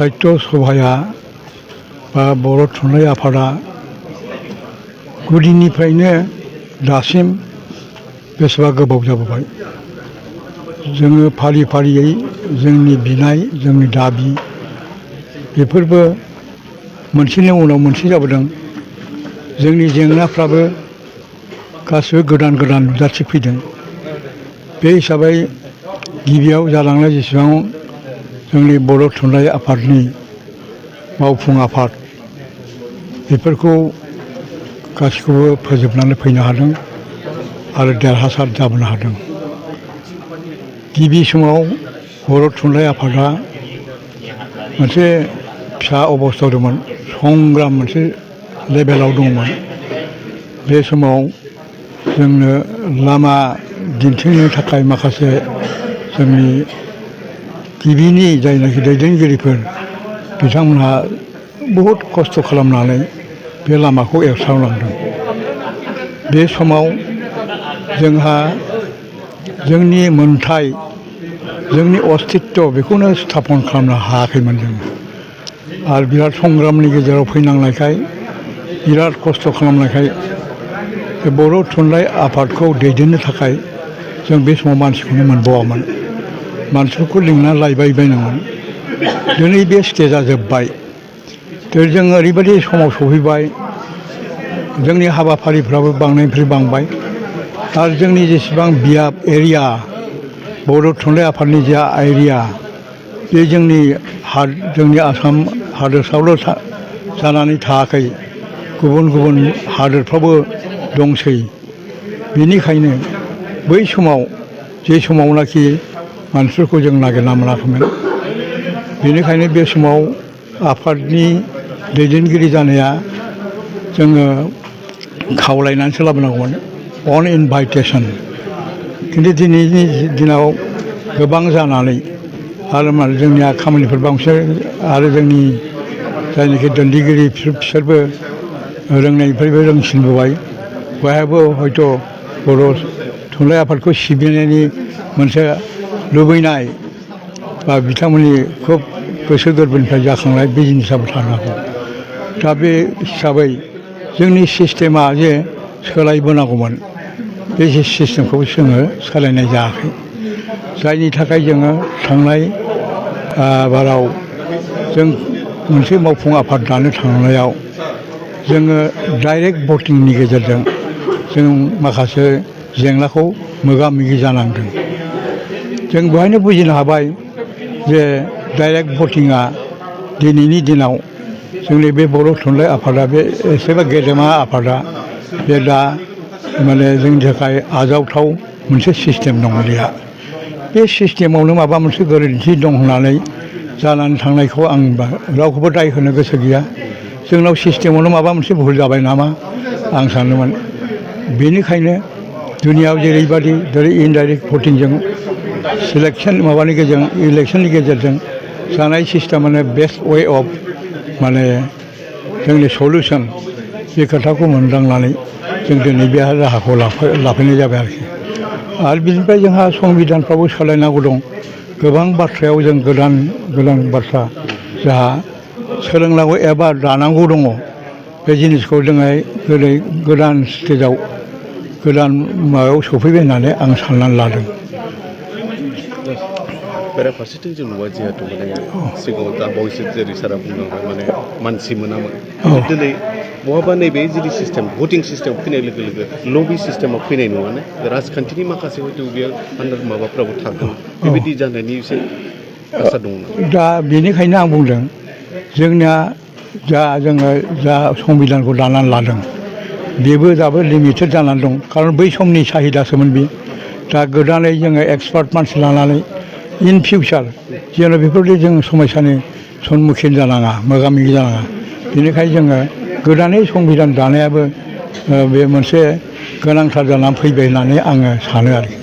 साहित्य सभाया बा बर' थुनलाइ आफादा गुदिनिफ्रायनो दासिम बेसेबा गोबाव जाबोबाय। जोङो फारि फारियै जोंनि बिनाय जोंनि दाबि बेफोरबो मोनसेनि उनाव मोनसे जाबोदों। जोंनि जेंनाफ्राबो गासिबो गोदान गोदान नुजाथिफैदों। बे हिसाबै गिबियाव जालांनाय जेसेबां जोंनि बर' थुनलाइ आफादनि मावफुं आफाद बेफोरखौ गासिखौबो फोजोबनानै फैनो हादों आरो देरहासार जाबोनो हादों। गिबि समाव बर' थुनलाइ आफादा मोनसे फिसा अबस्थायाव दंमोन, संग्राम मोनसे लेभेलाव दंमोन। बे समाव जोंनो लामा दिन्थिनो थाखाय माखासे जोंनि गिबिनि जायनाखि दैदेनगिरिफोर बिथांमोनहा बहुद खस्थ' खालामनानै बे लामाखौ एवस्रांलांदों। बे समाव जोंहा जोंनि मोन्थाय जोंनि अस्तित्व बेखौनो स्थापन खालामनो हायाखैमोन जों। आरो बिराद संग्रामनि गेजेराव फैनांनायखाय बिराद खस्थ' खालामनायखाय बे बर' थुनलाइ आफादखौ दैदेननो थाखाय जों बे समाव मानसिखौनो मोनबावामोन। मानसिफोरखौ लिंना लायबायबायनांगोन। दिनै बे स्टेजआ जोब्बाय। जों ओरैबायदि समाव सफैबाय जोंनि हाबाफारिफ्राबो बांनायनिफ्राय बांबाय आरो जोंनि जेसेबां बियाब एरिया बर' थुनलाइ आफादनि जा एरिया बे जोंनि आसाम हादोरसायावल' जानानै थायाखै, गुबुन गुबुन हादोरफ्रावबो दंसै। बेनिखायनो बै समाव जे समावनाखि मानसिफोरखौ जों नागिरना मोनाखैमोन, बेनिखायनो बे समाव आफादनि दैदेनगिरि जानाया जोङो खावलायनानैसो लाबोनांगौमोन, अन इनभाइटेसन। खिन्थु दिनैनि दिनाव गोबां जानानै आरो जोंनिया खामानिफोर बांसिन आरो जोंनि जायनाखि दैदेनगिरि बिसोरबो रोंनायनिफ्रायबो रोंसिनबोबाय। बयहाबो हयथ' बर' थुनलाइ आफादखौ सिबिनायनि मोनसे लुबैनाय बा बिथांमोननि खुब गोसो गोरबोनिफ्राय जाखांनाय बे जिनिसाबो थानो हागौ। दा बे हिसाबै जोंनि सिस्टेमा जे सोलायबोनांगौमोन, बे सिस्टेमखौ जोङो सोलायनाय जायाखै। जायनि थाखाय जोङो थांनाय बाराव जों मोनसे मावफुं आफाद दानो थांनायाव जोङो डाइरेक्ट भटिंनि गेजेरजों जों माखासे जेंनाखौ मोगा मोगि जानांदों। जों बेवहायनो बुजिनो हाबाय जे डाइरेक्ट भटिंआ दिनैनि दिनाव जोंनि बे बर' थुनलाइ आफादा बे एसेबा गेदेमा आफादा बे दा माने जोंनि थाखाय आजावथाव मोनसे सिस्टेम नंलिया। बे सिस्टेमावनो माबा मोनसे गोरोन्थि दं होननानै जानानै थांनायखौ आं रावखौबो दाय होनो गोसो गैया। जोंनाव सिस्टेमावनो माबा मोनसे भुल जाबाय नामा आं सानोमोन। बेनिखायनो दुनियायाव जेरैबायदि इनडाइरेक्ट भटिंजों सिलेक्सन माबानि गेजेरजों इलेक्सननि गेजेरजों जानाय सिस्टेमानो बेस्ट वे अफ माने जोंनि सलिउसन, बे खोथाखौ मोनदांनानै जों दिनै बे राहाखौ लाफैनाय जाबाय आरोखि। आरो बिनिफ्राय जोंहा संबिधानफ्रावबो सोलायनांगौ दं। गोबां बाथ्रायाव जों गोदान गोदान बाथ्रा जोंहा सोलोंनांगौ एबा दानांगौ दङ। बे जिनिसखौ जोङो गोदान स्टेजाव गोदान माबायाव सफैबाय होननानै आं साननानै लादों। बेराफारसेथिं जों नुवा जिहेतु माने सिगाङाव दा बावैसो जेरै सारा बुंलांबाय माने मानसि मोनामोन। दिनै बहाबा नैबे जिदि सिस्टेम भटिं सिस्टेम फैनाय लोगो लोगो लबि सिस्टेमाव फैनाय नङानो, राजखान्थिनि माखासे हयथ' बेयो आन्दार माबाफ्राबो थागोन, बेबायदि जानायनि एसे आसा दङ ना? दा बेनिखायनो आं बुंदों जोंनिया जोङो संबिधानखौ दानानै लादों बेबो दाबो लिमिटेड जानानै दं। खारन बै समनि साहिदासोमोन बे। दा गोदानै जोङो एक्सपार्ट मानसि लानानै इन फिउचार जेन' बेफोरबायदि जों समयसानि सन्मुखीन जानाङा, मोगा मोगि जानाङा। बेनिखायनो जोङो गोदानै संबिधान दानायाबो बे मोनसे गोनांथार जानानै फैबाय होननानै आङो सानो आरोखि।